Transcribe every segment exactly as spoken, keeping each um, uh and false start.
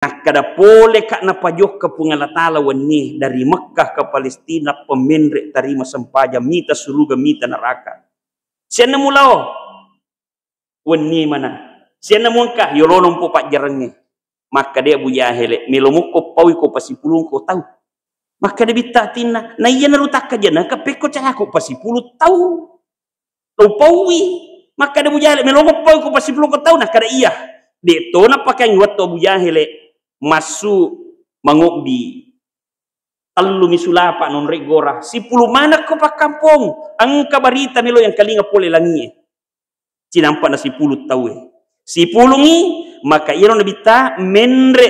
Nakkeda pole ka napajokka Puang Allah Ta'ala wennie dari Mekkah ke Palestina, pemmenre tarima sempajang, mita suruga, mita neraka. Sianna mulao wennie mana. Sianna muengka yolono mpo pajjarengnge. Makkeda Abu Jahele, melo mukko paui ko pasipulung ko tau. Makkeda Nabitta atinna, na iya naru takkajanaka pekko cako pasipulung tau. Lo paui. Makkeda Abu Jahele, melo mupau ko pasipulung ko tau? Nakkeda iya. De to napakaing wettu Abu Jahele massu mangobbi. Tellu mi sulapa nonre gora. Sipulung manekko pakkampong. Engka barita melo yang kalinga pole langie. Cinampa na sipulung taue. Sipulungi, maka iyaro Nabitta menre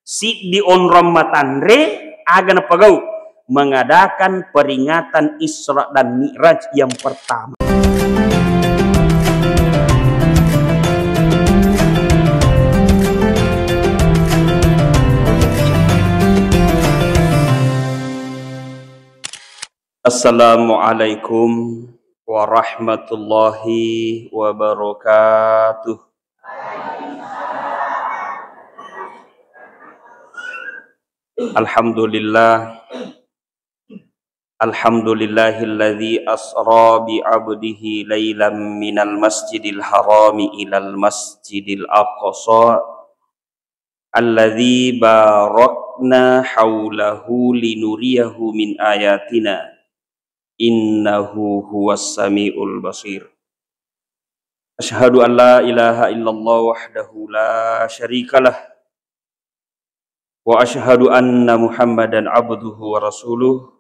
siddi onrong matanre, aga napagau? Mengadakan peringatan Isra dan Mi'raj yang pertama. Assalamualaikum warahmatullahi wabarakatuh. Alhamdulillah. Alhamdulillahilladzi asra bi abdihi lailam minal masjidil harami ilal masjidil aqsa alladzi barakna haulahu linuriyahu min ayatina, innahu huwas samiul basir. Asyhadu an la ilaha illallah wahdahu la syarikalah, wa asyhadu anna Muhammadan abduhu wa rasuluh.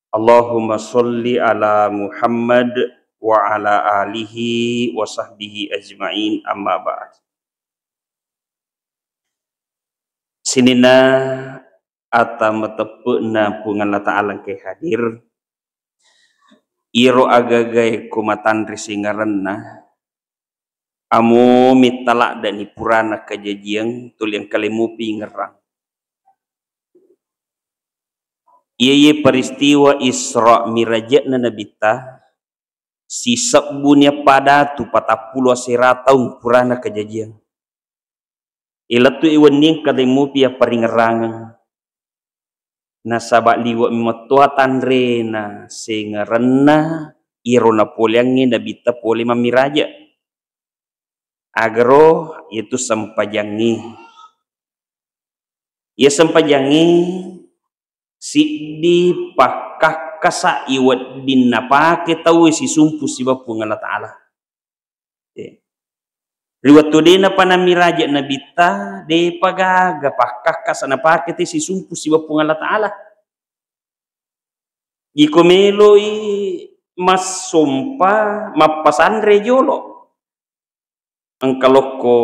Allahumma sholli ala Muhammad wa ala alihi wa sahbihi ajma'in, amma ba'd. Sininna ata mateppe'na Puang Allah Ta'ala engkae hadir, iyaro agagae ko matanre sengarenna, amo mitta ladde'ni purana kajajiang tuli engka lemopi ngerrang. Iye-iye peristiwa Isra Mirajna Nabitta, sisebbuni eppa datu patappulo asera taung purana kajajiang. Ilettu i wenni engka lemopi apparingerrangeng. Nasaba liwe' mettoa tanrena sengarenna iyaro napoleangnge Nabitta pole mammiraja. Agaro iyatu sempajangnge. Iya sempajangnge siddi pakkakkasa i wedding napake tauwe sisumpu siba Puang Allah Ta'ala. Eh. Ri wettu de napa nammiraja Nabitta, depa gaga pakkakkasa napake te sisumpu siba Puang Allah Ta'ala. Iko meloi massompa, mappasanre jolo. Engka lokko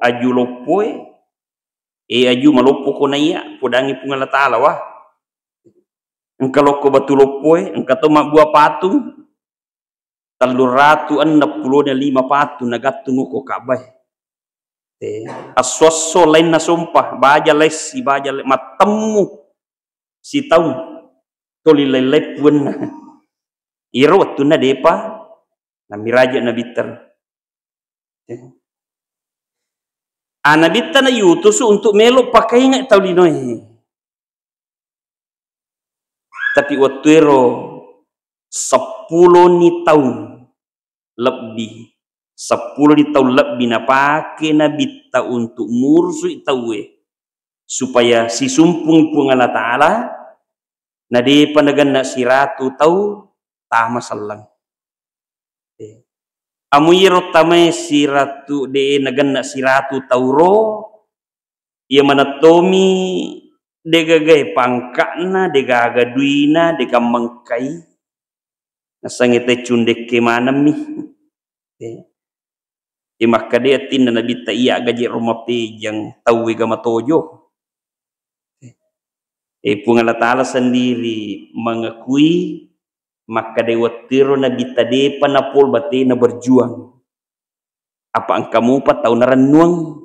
aju loppoe, eh, aju maloppo ko naiya, podangi Puang Allah Ta'ala, wah. Engka lokko batu loppoe, engka to mabbua patung, telluratu enneng pulona lima patung nagattung ko Ka'bae. Eh, esso-esso lainna sompa, baja lessi, baja le-, mattemmu sitaung toli lain-lain puanna. Iro wettunna depa nammiraja Nabitta. A Nabitta na yutusu untuk melo pakainga tau linoe. Tapi wettuero seppuloni taung lebbi, seppuloni taung lebbi napake Nabitta untuk murusui tauwe supaya sisumpungi Puang Allah Ta'ala, na depa nagenna siratu tau tama selleng. Eh. Amu iyaro tamae siratu, de nagenna siratu tauro, iya manettomi degaga pangka'na, degaga duina, degaga mengkai. Nasangi te cundekke manemmi. Eh. Eh, makkeda attinna Nabitta, iya gaje ro mapejang tauwe ga matojo. Eh, Puang Allah Ta'ala sendiri mengakui makkeda wettuero Nabitta depa napol batena berjuang. Apa engka mupa tau narennuang.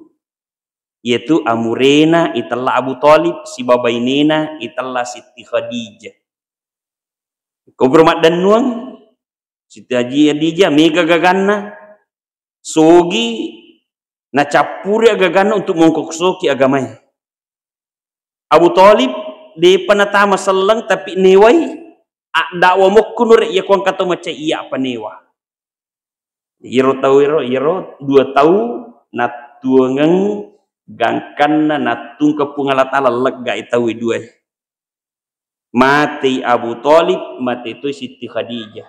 Iyatu amurena itella Abu Thalib, siba bainena itella Sitti Khadijah. Kobro maddennuang, Sitti Haji Khadijah, mega gaganna, sogi nacappuri agaganna untuk mongkoksoki agamae. Abu Thalib depa natama selleng, tapi newai, addakwa mokko nure iya ko engka to macai iya apa newa. Iyaro tau ero, iyaro dua tau nattuangeng gangkanna nattungke Puang Allah Taala leggai tau e dua e. Matei Abu Thalib, mate toi Siti Khadijah.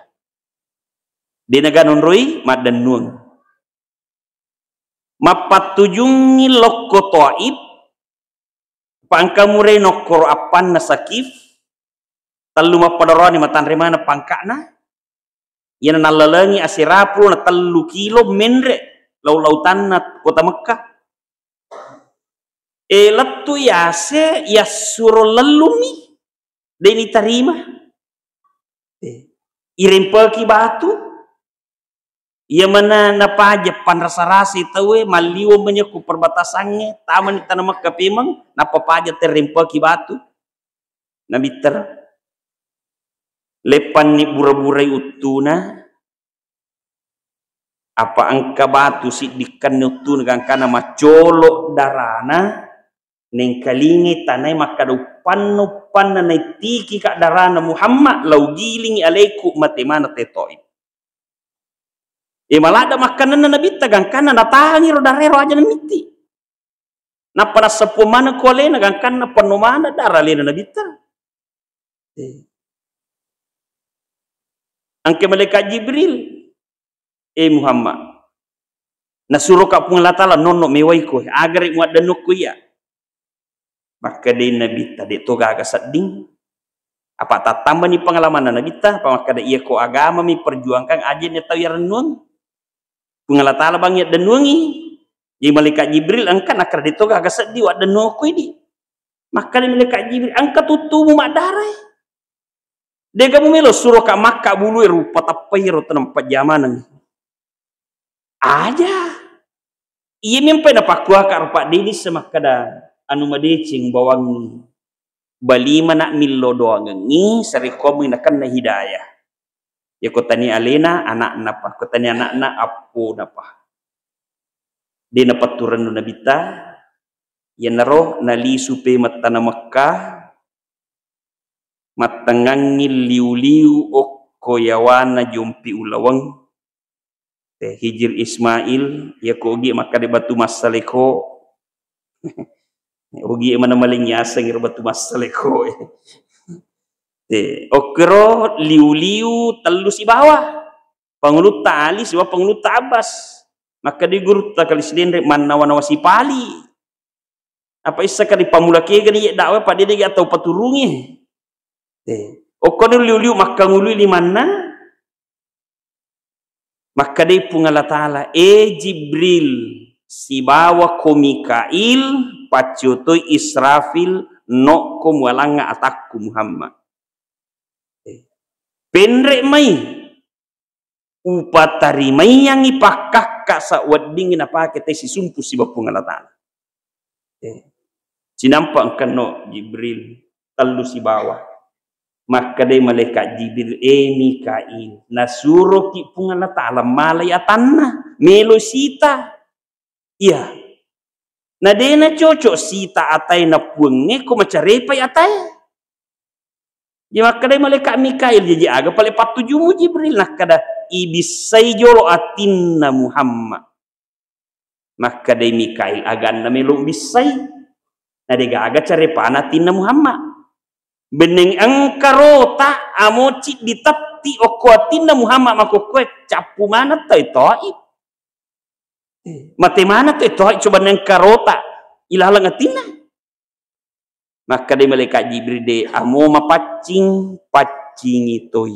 De naga nonroi maddennuang. Mappattujungngi lokko Thaif, pangka murai nokkoro appanna Saqif, tellu mappadoroani matanre maneng pangka'na, iyana nallalengi aserapulo na tellu kilo menre lau-lautanna kota Mekkah. E, lettu yase yassuro lellummi, de nitarima. E, irempeki batu, iya mana napaja panrasa-rasa tauwe, malliweng manyakku perbatasangnge, tamani tana Mekkah pemeng, nappa paja terrempeki batu. Nabittara. Leppanni bura-burai uttuna, apa engka batu siddikkanni uttuna gangkana maccolok darana, nengkalingai tanae makkada uppanna, uppanna naittiki ka darana Muhammad, lau gilingi alaiku mate maneng te Thaif. E, maladda makkananna Nabitta gangkanna natahangi ro daraero aja namitti. Nappa nasseppuang maneng ko alena gangkanna penno maneng dara alena Nabitta. E. Engka malaikat Jibril, "E Muhammad, nasuroka Puang Allah Taala nonno mewai ko, agare muaddenno ko iya." Makkedai Nabitta, "De to gaga sedding." Apa tattambani pengalamanna Nabitta, apa makkeda, "Iya ko agama mi perjuangkan, aja ne tau yarennuang. Puang Allah Taala bang yaddennuangi." Jadi malaikat Jibril engka nakkeda, "De to gaga sedding waddennuang ko idi." Makkeda malaikat Jibril, "Engka tuttumu maddarae. Dega mumelo suroka makka bulu e rupa tappai ro tenempajja maneng." Aja. Iya mempai napakkuaka rupa deni semakkeda anu madeceng bawangi. Balimana millo doangengi, sarekkomi nakenna hidayah. Ya ko tania alena anakna pa, ko tania anakna appona pa. De napatturennu Nabitta, iyanaro nalisu pemeng tana Mekkah, mattengngangngi liu-liu okko yawana jompi ulaweng. Te, Hijir Ismail, iya ko ogi makkeda batu massaleko. Ogi mana maling yaseng ro batu massaleko. Te, okkoro liu-liu tellu sibawa. Pangulutta Ali sibawa Pangulutta Abbas. Makkeda gurutta Kali Sidenreng mannawa-nawa sipali. Apa issaka ripammula kegani ye dakwah, padede ga tau paturungi. Eh, okkono liu-liu makkangului limanna, makkedai Puang Allah Taala, "E Jibril, sibawa ko Mikail, pacciotoi Israfil, nokko mualangnga atakku Muhammad." Eh, penre mai. Upatarimaiyangngi pakkakka saweddingngi napake te sisumpu sibawa Puang Allah Taala. Eh, sinampa engkanno Jibril tellu sibawa. Makkedai malaikat Jibril, "E Mikail, nasuroki Puang Allah Taala malai atanna, melo sita." Iya. Na de nacocok sita atae na puangnge ko macarepai atae. Jadi makkedai malaikat Mikail, "Jaji aga pale pattujumu Jibril?" Nakkeda, "Ibissai jolo atinna Muhammad." Makkedai Mikail, "Aganna melo bissai? Na degaga carepana atinna Muhammad. Benneng engka rota amo ciddi tetti okko atinna Muhammad makokkoe cappu maneng tau Taif." Eh, mate maneng tau Taif coba nengka rota ilaleng atinna. Makkedai malaikat Jibril, "De amo mapaccing, paccingi toi."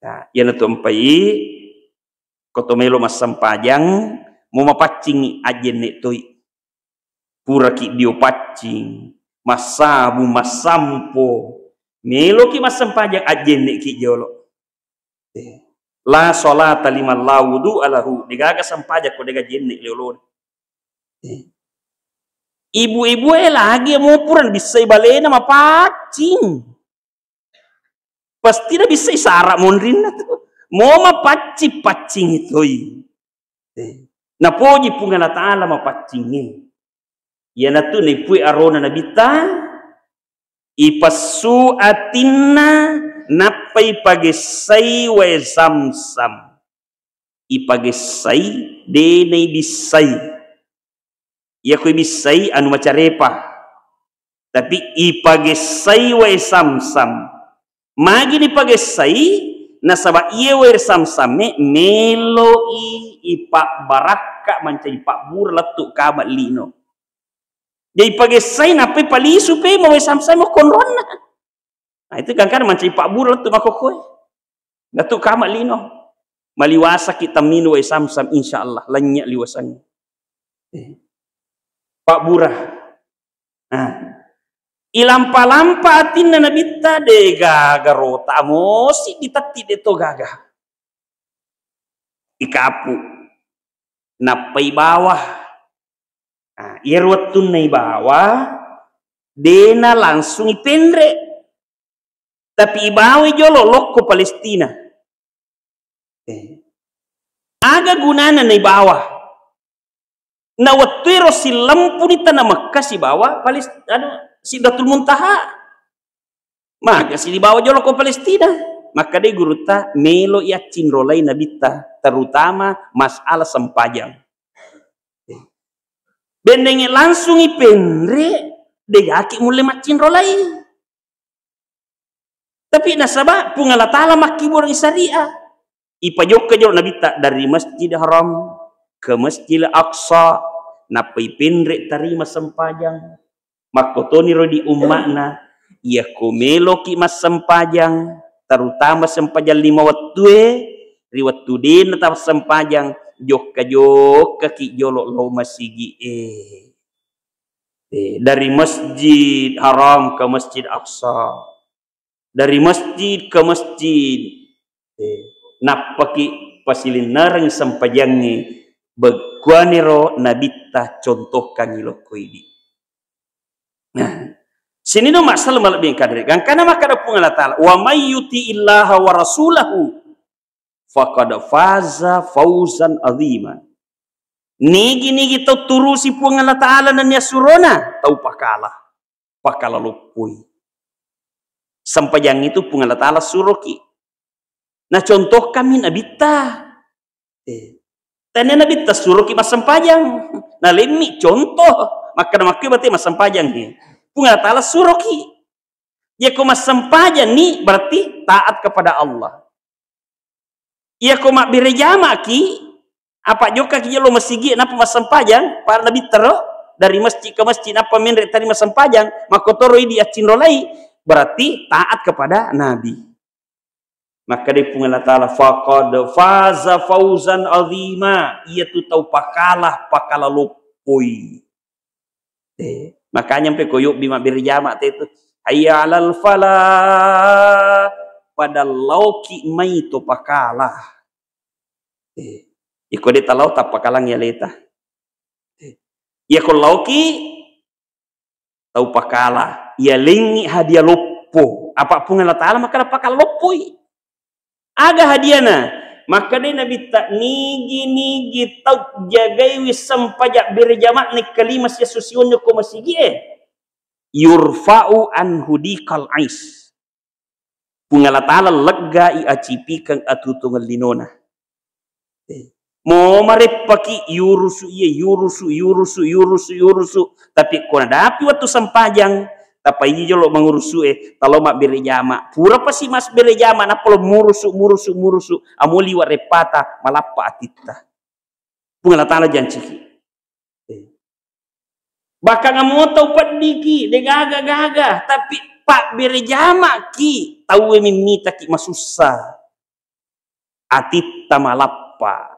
Nah, iyanatu empai, ko to melo massempajang, mo mapaccingi, ajjenne toi. Puraki dio paccing, massabu, massampo, meloki massempajang, ajjenneki jolo. Eh, la sholata liman la wudu'a lahu, degaga sempajang ko dega jenne leolona. Eh, ibu-ibu e lagi mo pura nabissai balena mapaccing. Pasti nabissai sara monrinna tu. Mo mapaccing-paccingi toi. Eh, napoji Puang Allah Taala mapaccingi. Iyanatu naipui arona Nabitta, ipessu atinna, nappa ipagessai wae Zamzam. Ipagessai, de naibissai. Iyako ibissai anu macarepa. Tapi ipagessai wae Zamzam. Magi nipagessai? Nasaba iye wae Zamzam e meloi ipabbarakka mancaji pabbura lettu kama lino. Jadi ipagessai nappai palisu pema wae Zamzam okko onronna. Nah, itu gangkana mancaji pabbura lettu makkokkoe. Lettu kama lino. Maliwasaki tamminu wae Zamzam, insya Allah lanynya liwasangnge. Eh. Pabbura. Nah. Ilampa-lampa atinna Nabitta, de gaga rota, mosi ditatti de to gaga. Ikapu. Nappai bawah. Nah, iyaro wettunna ibawa, dena langsung ipenre. Tapi ibawai jolo lokko Palestina. Eh. Aga gunana naibawa? Na wettuero sillempuni tana Mekka sibawa Palest-, anu, Sidratul Muntaha. Magasi dibawa jolo ko Palestina. Makkedai gurutta, melo iyaccinrolai Nabitta, terutama masalah sempajang. Bendengnge langsung ipenre, degaki mulle maccinrolai. Tapi nasaba Puang Allah Ta'ala makkiburangi syariah. Ipajokka jolo Nabitta dari Masjid Haram ke Masjid Aqsa, nappa ipenre tarima sempajang. Makkotoniro di umma'na, iyako meloki massempajang, terutama sempajang lima wettue, ri wettu dena tassempajang, jokka-jokkaki jolo lao masigi'e. Eh, dari Masjid Haram ke Masjid Aqsa, dari masjid ke masjid, eh, nappaki pasilinnereng sempajangnge, bekkuaniro Nabitta contohkangngi lokko idi. Nah, sinino masalah malebbi kadre. Gangkana makkada Puang Allah Ta'ala, "Wa may yuti illaha wa rasulahu faqad faza fauzan azima." Nigi-nigi tau turusi Puang Allah Ta'ala nennia surona, tau pakala, pakala loppoi. Sempajang itu Puang Allah Ta'ala suroki. Nacontohkanmi Nabitta. Eh. Tania Nabitta suroki massempajang. Nalemmi contoh. Makkeda makkui berarti massempajang ni. Puang Allah Ta'ala suroki. Iyako massempajang ni berarti taat kepada Allah. Iyako mabbere jamaki, apa jokkaki jolo masigi, nappa massempajang, para Nabitta ro, dari masjid ke masjid, nappa menre tadi massempajang, makkotoro idi accinrolai, berarti taat kepada Nabi. Makkedai Puang Allah Ta'ala, "Faqad faza fauzan azima." Iyatu tau pakala, pakala loppoi. Eh, makanya mpe ko yobbi mabbere jama te tu, "Hayya 'alal falah." Pada laoki mai to pakala. Eh, iko de talao tappakalangi aleta. Eh, iyako laoki tau pakala, iyalengngi hadiah loppo. Apa Puang Allah Ta'ala makkeda pakala loppoi. Aga hadiana? Makkedai Nabitta, nigi-nigi tau jagaiwi sempajang bere jama'na kalima siassu siwenni ko masigi'e, yurfa'u anhu diqal ais. Puang Allah Ta'ala leggai acipikeng atutungeng linona. Eh, mo mareppaki yurusu iye, yurusu, yurusu, yurusu, yurusu. Tapi ko nadapi wettu sempajang, tapaiji jolo mangurusu e, talo mabbere jama. Pura pasi mabbere jama, nappa lo murusu, murusu, murusu. Amo liwa reppata, malappa atitta. Puang Allah Ta'ala janciki. Eh. Bahkan amo tau peddiki, de gaga-gaga, tapi pabbere jamaki, tauwe mimmitaki masussa. Atitta malappa.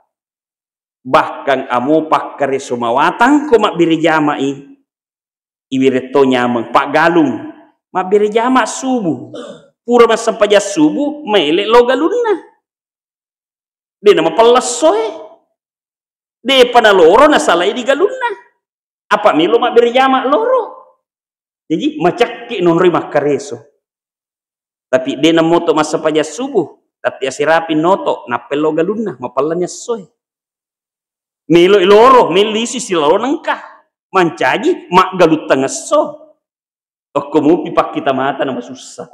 Bahkan amo pakkareso mawatang ko mabbere jamai, iwiretto nyameng, paggalung. Mabbere jama subuh. Pura massempajang subuh, maele lo galunna. De na mapella essoe. Depa naloro nasalai di galunna. Apa melo mabbere jama loro. Jaji macakki nonroi makkareso. Tapi de na moto massempajang subuh, tapi asirapi noto, nappa lo galunna, mapellani essoe. Melo loro, melo isi silalo nengka. mancaji maggaluttang esso. Okko mupi pakkita mata na masussa.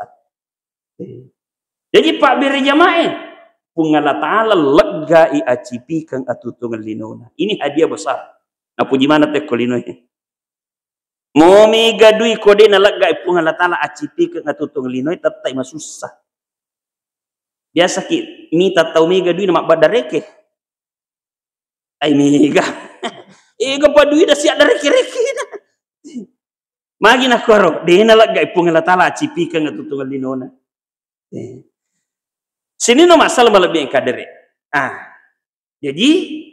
Jaji, pabbere jamae, Puang Allah Ta'ala leggai acipikeng atuo-tuongeng linona. Ini hadiah besar. Napuji maneng tekko linoe. Mo mega dui ko de naleggai Puang Allah Ta'ala acipikeng atuo-tuongeng linoe, tettai masussa. Biasa ki mita tau mega dui na mabbaddareke. Ai mega. Ega pa dui na siaddareke-reke. Magi nakkoro, de naleggai Puang Allah Ta'ala acipikeng atuo-tuongeng linona. Eh. Sininna masalah malebbi engka dere. Ah. Jadi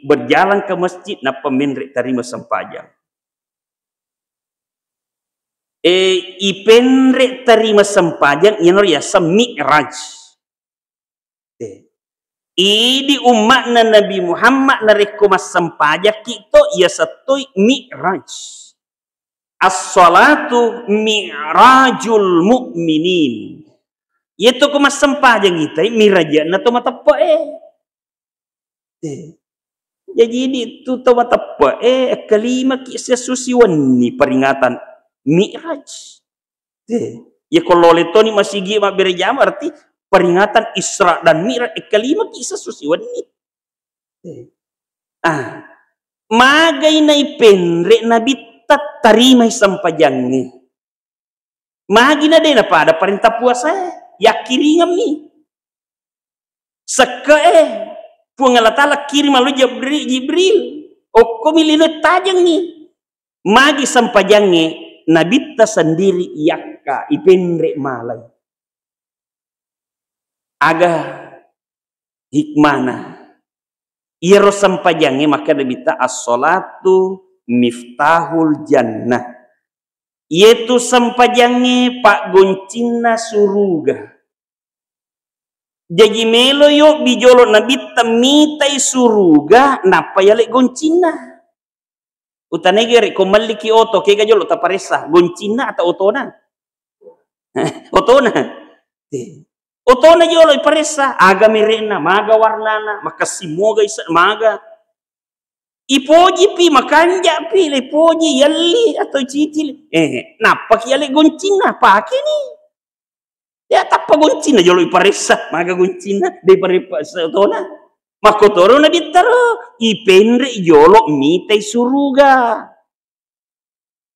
berjalan ke masjid nappa menre tarima sempajang. Eh, ipenre tarima sempajang, iyanaro yaseng mi'raj. Eh. Idi umma'na Nabi Muhammad narekko massempajakki to, iyasettoi mi'raj. As-salatu mi'rajul mu'minin. Iyatu ko massempajang itai mirajana to mateppe'e. Eh. Jaji idi tu to mateppe'e, ekkalimaki sessu siwenni peringatan mi'raj. Eh. Iya ko lole toni masigi mabbere jama, berarti peringatan Isra dan Mi'raj, ekkalimaki sessu siwenni. Eh. Ah, magai naipenre Nabitta tarimai sempajangnge. Magi na de napada parenta puasae, yakkiringemmi. Sekke'e, Puang Allah Ta'ala kirim allo Jabri-, Jibril, okkomi lino tajengngi. Magi sempajangnge, Nabitta sendiri yakka, ipenre malai. Aga hikmana. Iyaro sempajangnge, maka Nabitta, "As-salatu miftahul jannah." Iyatu sempajangnge paggoncinna suruga. Jaji melo yobbi jolo Nabitta mitai suruga, nappa yale goncinna. Utanege rek ko melliki oto, kega jolo taparessa, goncinna atau otona? Otona. Eh. Otona jolo iparessa, aga mere'na, maga warnana, makessing moga ise-, maga. Ipoji pi, makanja pi, ipoji, yalli atau cicil. Eh, nappaki yale goncinna, pakeni. Ya, tappa goncinna jolo iparessa, maga goncinna, de iparessa otona. Makkotoro Nabitta ro, ipenre jolo mitai suruga.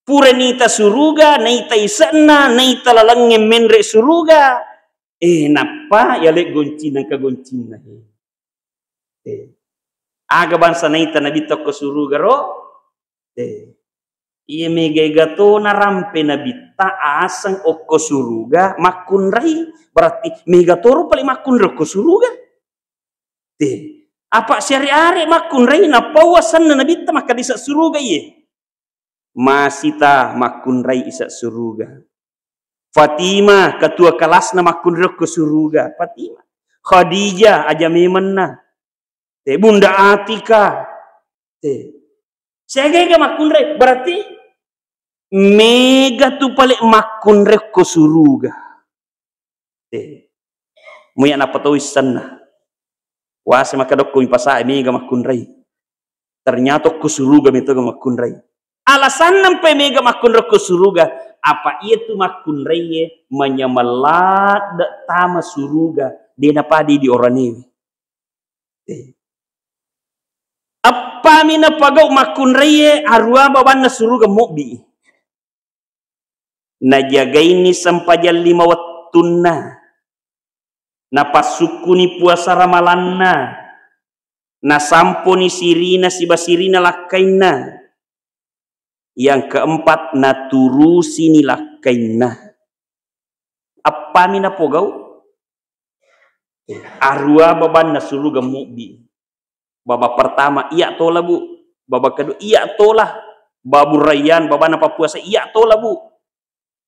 Pura nita suruga, naita ise'na, naita lalengnge menre suruga. Eh, nappa yale goncinna, engka goncinna. Eh. Aga bangsa naita Nabitta okko suruga ro? Eh. Iya mega-ega to narampe Nabitta aseng okko suruga makkunrai, berarti mega toro pale makkunrai okko suruga. Eh. Apa siare-are makkunrai nappa wasenna Nabitta makkadisa suruga iye. Masita makkunrai isa suruga. Fatimah, ketua kelasna makkunrai okko suruga. Fatimah. Khadijah, aja memenna. Te, Bunda Atika. Te. Siaga-aga makkunrai. Berarti mega tu pale makkunrai okko suruga. Eh. Muya nappa tau issenna. Wase makkadokko mi pasae mega makkunrai. Ternyata okko suruga metoga makkunrai. Alasanna mpe mega makkunrai okko suruga, apa iya tu makkunraiye manyameng ladde tama suruga, de napadi di oranewe. Eh. Eppami napagau makkunraiye, arua babanna suruga mobbi. Najagaini sempajang lima wettunna, napassukkuni puasa ramalanna, nasamponi sirina siba sirina lakkainna. Yang keempat, naturusini lakkainna. Eppami napogau? Arua babanna suruga mobbi. Babak pertama, iya tola, Bu. Babak kedua, iya tola. Babu Rayyan, babanna pappuasa, iya tola, Bu.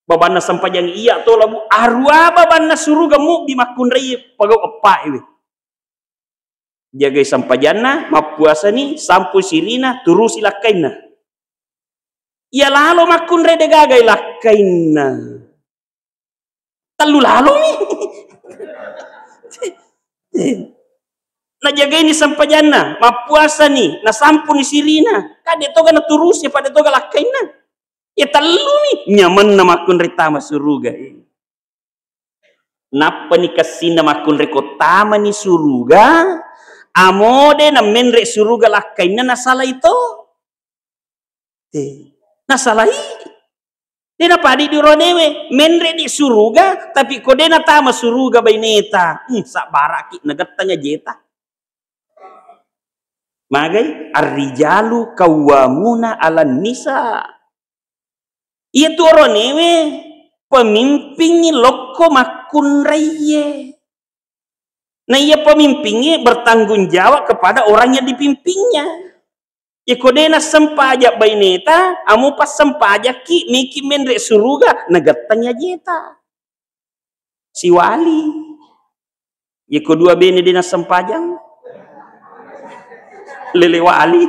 Babanna sempajang, iya tola, Bu. Arua babanna suruga mobbi makkunrai pagau eppa ewe. Jagai sempajanna, mappuasani, sampui sirina, turusi lakkainna. Iya lalo makkunrai degagai lakkainna. Tellu lalomi. Najagaini sempajanna, mappuasani, nasampuni sirina, ka de toga naturusi, apa de toga lakkainna. Ya tellumi, nyamenna makkunrai tama suruga. Nappani kessinna makkunrai ko tamani suruga, amode na menre suruga lakkainna nasalai to. Te, nasalai. De napadi di oroanewe, menre di suruga, tapi ko de natama suruga baineta, hmm, sabbaraki nagettang ajeta. Magai, arrijalu qawwamuna 'alan nisa. Iyatu oroanewe pemimpingngi lokko makkunraiye. Na iya pemimpingnge bertanggung jawab kepada orang yang dipimpinnya. Iko de nassempajang baineta, amo passempajakki, meki menre suruga, nagettangi ajeta. Siwali. Iko dua bene de nassempajang, lele wali.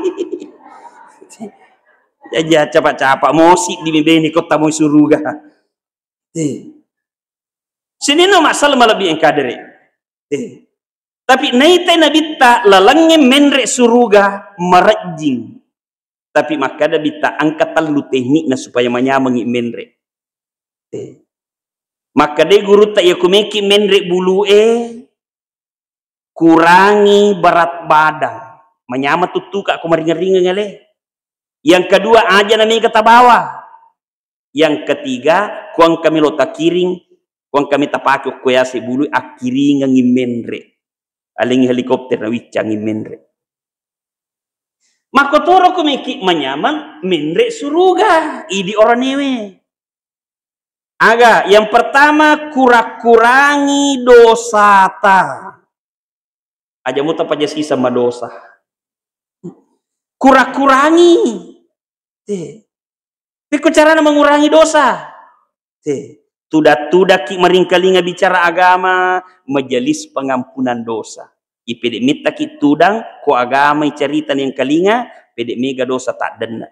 Jaja capa-capa, mosi di bene ko tamoi suruga. Eh. Sininna masalah malebbi engkadere. Eh. Tapi naitai nabitta lalengnge menre suruga marejjing. Tapi makkada bitta engka tellu teknikna supaya manyamengngi menre. Eh. Makkadai gurutta, iya kumeki menre bulu e, kurangi berat badan. Manyameng tuttuka ko maringeng-ringeng ale. Yang kedua, aja na mega tabawa. Yang ketiga, kuang kami lo takiring, kuang kami tapake okko yase bulu, akkiringengi menre. Alengi helikopter na wiccangi menre. Makkotoro ko meki manyameng menre suruga, idi oranewe. Aga, yang pertama, kura-kurangi dosata. Aja muta paja sisa madosa. Kura-kurangi. Te. Pekko carana mengurangi dosa? Te. Tuda-tudaki maringkalinga bicara agama, majelis pengampunan dosa. Ipede mittaki tudang ko agama icarita nengkalinga, pede mega dosa taddenna.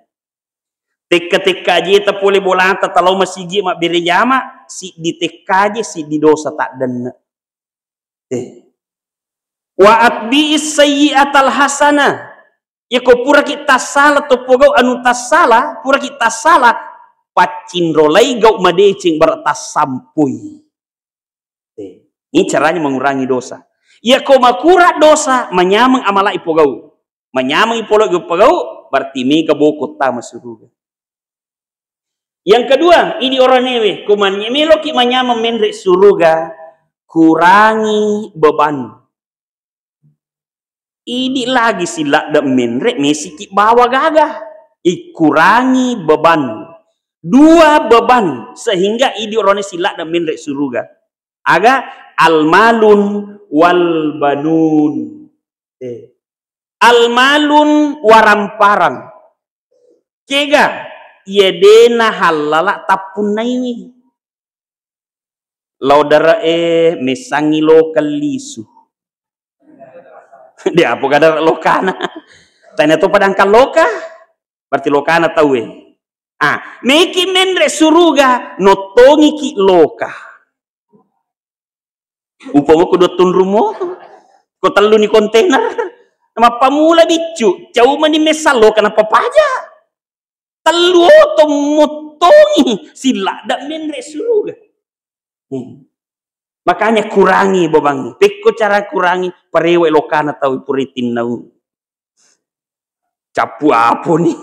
Tekka-tekka ajeta pole bolata talao masigi mabbere jama, siddi tekkaje, siddi dosa taddenna. Eh. Wa atbi'is sayyi'atal hasanah. Yako puraki tassala to pogau anu tassala, puraki tassala, paccinrolai gau madeceng bara tassampui. Eh, ini caranya mengurangi dosa. Yako makura dosa, manyameng amalai pogau. Manyameng ipolo pogau, berarti mega boko tama suruga. Yang kedua, idi oranewe, ko manye-, meloki manyameng menre suruga, kurangi beban. Idi lagi siladda menre, mesiki bawa gaga. Ikurangi beban. Dua beban, sehingga idi orane siladda menre suruga. Aga almalun wal banun. Eh. Almalun waramparang. Kega, iya dena hallala tappunnaiwi. Lao dare'e messangi lokang lisu. De apo gadara lokana. Tanya to padangkang loka. Berarti lokana tauwe. Ah, meki menre suruga, nottongiki loka. Upamoko dua tunrumo, ko telluni kontainer, mappamula biccu, cau mani messang loka napapaja. Tellu oto mottongi, siladda menre suruga. Hmm. Makanya kurangi bebangngi. Pekko cara kurangi, parewe lokana tau puritin nau. Cappu apo ni?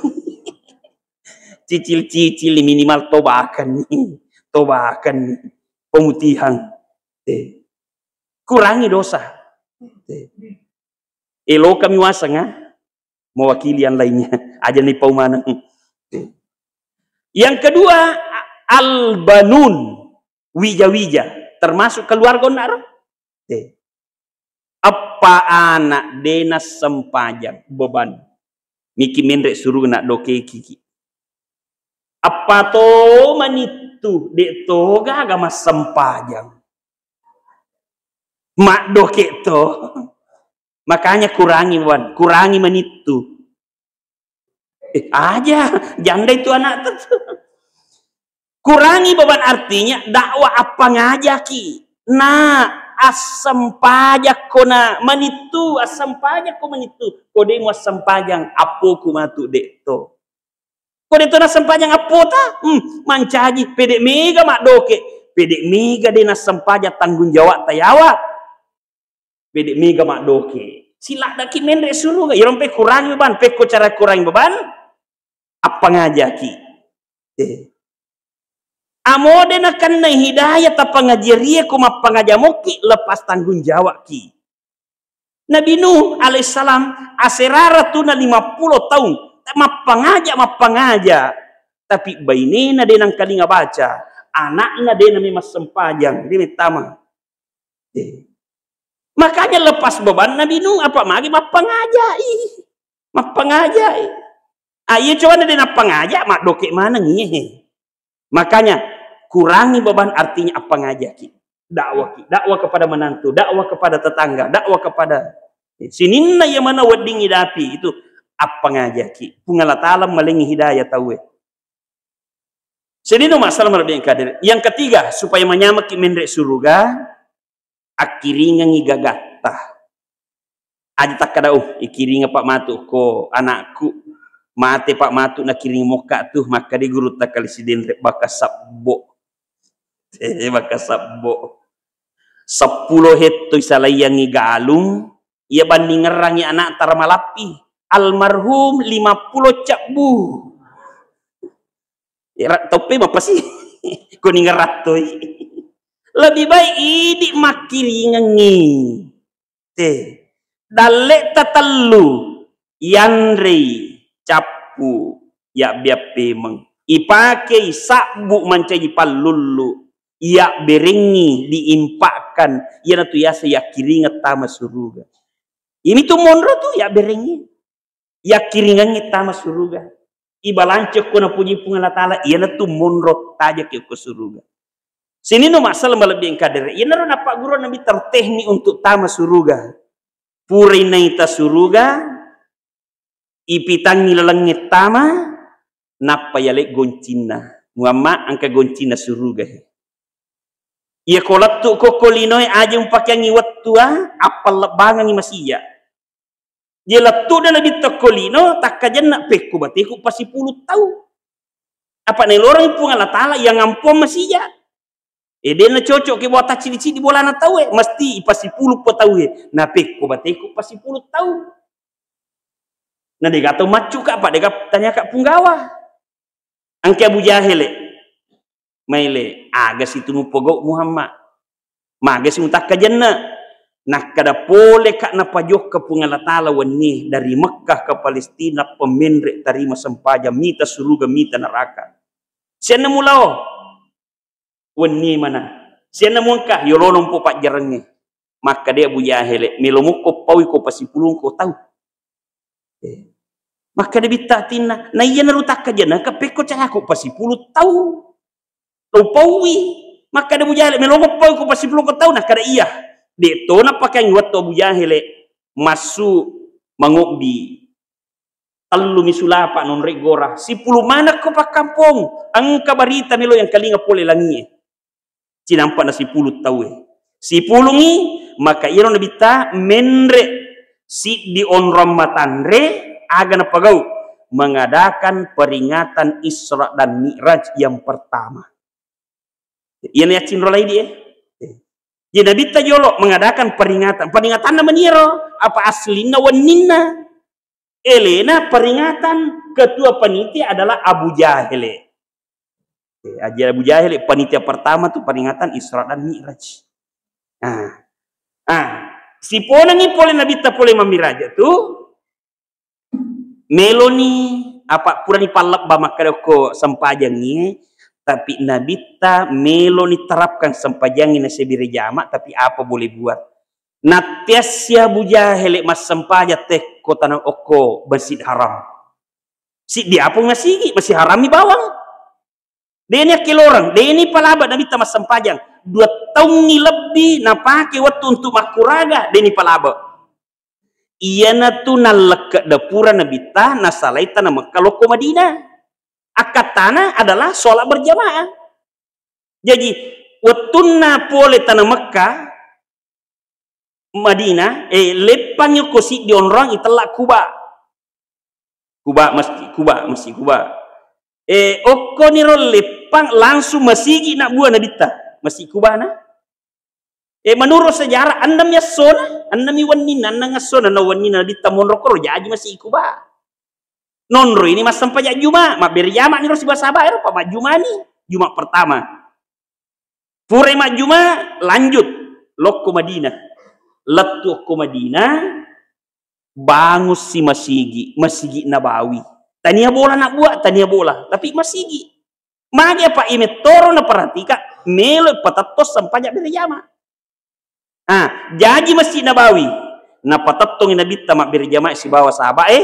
Cicil-cicil ni, minimal tobakan ni. Tobakan ni. Pemutihan. Eh. Kurangi dosa. Eh. Elokami waseng, ah. Mewakili yang lainnya. Aja ni pau maneng. Eh. Yang kedua, a-, al-banun. Wija-wija. Termasuk keluarga onna ro? Eh. Eppa anak de nassempajang, beban. Niki menre suruga naddokeiki. Eppa to manittu, de to gaga massempajang. Maddoke to. Makanya kurangi beban, kurangi manittu. Eh, aja, janda itu anak tu. Kurangi beban artinya dakwah apa ngajaki. Nah, assempajakko na manittu, assempajakko manittu. Ko de' muassempajang, appoku matu de' to. Ko de' to nassempajang appota, hmm, mancaji, pede' mega maddoke, pede' mega de' nassempajang tanggung jawabta yawa. Pede' mega maddoke. Siladdaki menre' suruga, iyaro mpe kurangi beban, pekko cara kurangi beban, appangajaki. Eh. Amo de' nakennai hidayah tapangajarie ko mappangaja mokki, lepas tanggung jawabki. Nabi Nuh alaihissalam aserara tuna lima puluh taung, mappangaja, mappangaja. Tapi bainena de' nangkalinga baca, anakna de' nami massempajang, de' mettama. Eh. Makanya lepas beban Nabi Nuh, apa magi mappangajai. Mappangajai. Ah, iya coba de' nappangaja, maddoke maneng iye. Makanya kurangi beban artinya appangajaki. Dakwaki, dakwah kepada menantu, dakwah kepada tetangga, dakwah kepada sininna iya mana wedding idapi itu appangajaki. Puang Allah Ta'ala malengi hidayah tauwe. Sedino masalah malebbi engka dere. Yang ketiga, supaya manyamekki menre' suruga, akkiringengngi gagatta. Aja takkada, "Uh, ikiringeng Pak Matu ko anakku. Mate Pak Matu nakiring mokka tu, makkade gurutta kali Sidenre baka sabbo." Eh, baka sabbo. Seppulo hetto isalaiyangngi galung, iya banningerrangngi anakta ra malappi. Almarhum lima puluh cabbu. Era toppe mapasi. Ko ningerang toi. Lebih baik idi makkiringengngi. Te. Dalle'ta tellu, yanrei, cappu, yabbeang pemeng. Ipakei sabbu mancaji pallullu, yabberengngi, diimpakkan, iyanatu yaseng yakkiringeng tama suruga. Iyami tu monro tu yabberengngi, yakkiringengngi tama suruga. Ibalanca ko napuji Puang Allah Ta'ala, iyanatu monro tajaki ko suruga. Sininna masalah malebbi engka dere. Iyanaro napagguru Nabi terteknik untuk tama suruga. Purai naita suruga, ipitangngi lalengnge tama, nappa yale goncinna. Muhammad, engka goncinna suruga he. Iya ko lettu ko, ko linoe aja mupakeangngi wettua, appallebbangengngi masija. Je lettu de Nabi tokko lino, takkajenna pekko bateku pasipulung tau. Apa naeloreng Puang Allah Ta'ala yang ngampuang masija. Eh, de'na cocok ke buat cidi-cidi bolana tauwe, mesti ipasipulung po tauwe. Na pekko bateku pasipulung tau. Na dega tau maccuka, apa dega tanyaka punggawa. Engka Abu Jahele. Maele, aga situ mupogau Muhammad. Maga si mutakkajenna. Nakkada pole ka napajokka Puang Allah Ta'ala wenni dari Mekkah ke Palestina, pemmenre tarima sempajang, mita suruga, mita neraka. Sianna mulao. Wenni mana. Sianna muengka, yolono mpo pajjarengnge. Makkada Abu Jahele, melo mukko paui ko pasipulung ko tau. Eh. Makkada bitta atinna, na iyana rutakka jenaka pekko caraku pasipulung tau. Lo paui. Makkada Abu Jahele, melo mukko paui ko pasipulung ko tau, nakkada iya. De to napakangi wettu Abu Jahele massu mangobbi. Tellumi sulapa nonroi gora, sipulung manekko pakkampong, engka barita melo yang kalinga pole langie. Cinampa na sipulung tauwe. Sipulungi, maka iyaro nabitta menre siddi onrong matanre, aga napagau, mengadakan peringatan Isra dan Mi'raj yang pertama. Iyana yaccinro laidi, eh. Jadi nabitta jolo mengadakan peringatan. Peringatanna maniero, apa aslinna wenninna. Elena peringatan ketua panitia adalah Abu Jahele. Eh, Abu Jahele panitia pertama tu peringatan Isra dan Mi'raj. Ah. Ah, siponengi pole nabitta pole mammiraja tu, meloni apa purani pallebba makkada ko sempajangngi, tapi nabitta meloni terapkan sempajangngi nasibire jama, tapi apa boleh buat? Nattiassi Abu Jahele massempajang tekko tanah okko Masjid Haram. Siddi apa masigi, Masjid Haram mi bawang. Deni akkeloreng, deni palaba nabitta massempajang. Dua taungngi lebbi napake wettu untuk makkuraga, deni palaba. Iyanatu nallekke dapura nabitta, nasalai tana Mekka lokko Madinah. Akkattana adalah sholat berjamaah. Jaji, wettunna pole tana Mekka, Madinah, eh, leppangngi okko siddi onrong itella Kuba. Kuba, Masjid Kuba, Masjid Kuba. Eh, okkoniro leppang langsung masigi nabbua Nabitta, Masjid Kuba na. Eh, menurut sejarah, ennemmi essona, ennemmi wenninna, enneng essona, enneng wenninna Nabitta monro koro jaji Masjid Kuba. Nonro ini massempajang Juma, mabbere jama niro sibawa sahabat ero, pa majjumani, Juma pertama. Purai majjuma, lanjut lokko Madinah. Lettu okko Madinah, bangun si masigi, Masigi Nabawi. Tania bola nabbua, tania bola, tapi masigi. Magi apa imettoro naperhatika, melo patetto sempajang bere jama. Ah, jaji Masjid Nabawi. Napatettongi Nabitta mabbere jamaah sibawa sahabat e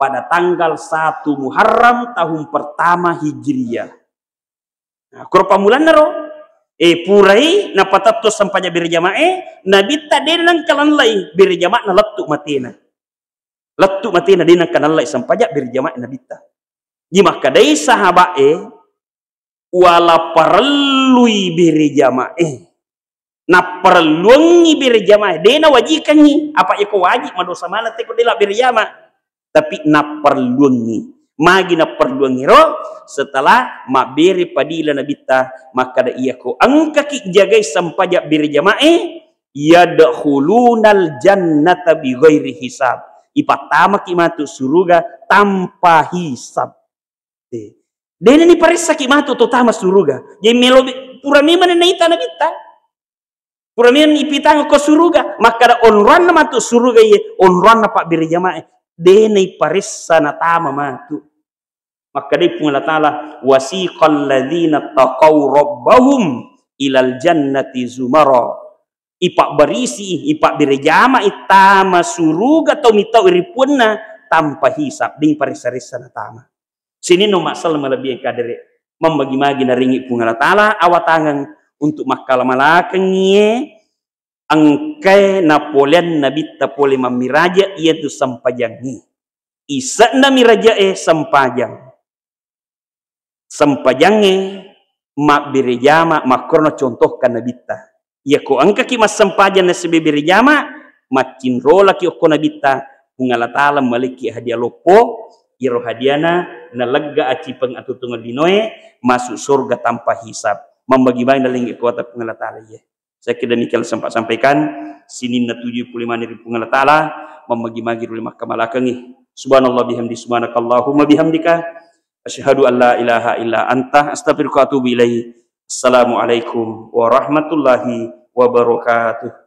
pada tanggal satu Muharram tahun pertama Hijriyah. Nah, koro pammulanna ro, eh, purai napatetto sempajang bere jamaah e, Nabitta de nengka nallai bere jamaah na lettu matena. Lettu matena de nengka nallai sempajang bere jamaah Nabitta. Ji makkadai sahabat e, wala parellui bere jamaah e. Napparelluangngi bere jamaah e, de nawajikangngi, apa iko wajib madosa maneng teko de la bere jamaah. Tapi napparelluangngi. Magi napparelluangngi ro? Setelah mabbere padila Nabitta, makkada iyako engkaki jagai sempajang bere jamaah e, yadkhulunal jannata bighairi hisab. Ipattamaki matu suruga tanpa hisab. Eh, dena ni paressaki matu to tama suruga. Jadi melo be-, pura memang naita Nabitta. Pura memang ipitang ko suruga. Makkada onroanna matu suruga iye, onroanna pabbere jamaah e. Dena iparessa natama matu. Makkadai Puang Allah Ta'ala, "Wasiqal ladzina taqaw rabbahum ilal jannati zumara." Ipabbarisi, ipabbere jama ittama suruga tau mitau ri puanna tanpa hisab, ding paressa-ressa natama. Sininna umma selleng malebbi engka dere, mammagi-magi naringi Puang Allah Ta'ala awatangeng untuk makkala-malakengngi e engkae napoleang Nabitta pole mammiraja, iyatu sempajangnge. Ise'na miraja e sempajang. Sempajangnge mabbere jama, makkorona contohkan Nabitta. Iyako engkaki massempajang nasibebere jama, maccinrolaki okko Nabitta, Puang Allah Ta'ala malekki hadiah loppo, iyaro hadiana nalegga acipeng atutungeng linoe, masuk surga tanpa hisab. Mambagi-bagi nalengngi kuasa Puang Allah Ta'ala iye. Saya kira demikian sempat sampaikan. Sininna tuju pule mani ri Puang Allah Ta'ala, mammagi-magi rule makkamalakengngi. Subhanallah bihamdi, subhanakallahumma bihamdika, asyhadu an la ilaha illa anta, astaghfiruka wa atubu ilaik. Assalamualaikum warahmatullahi wabarakatuh.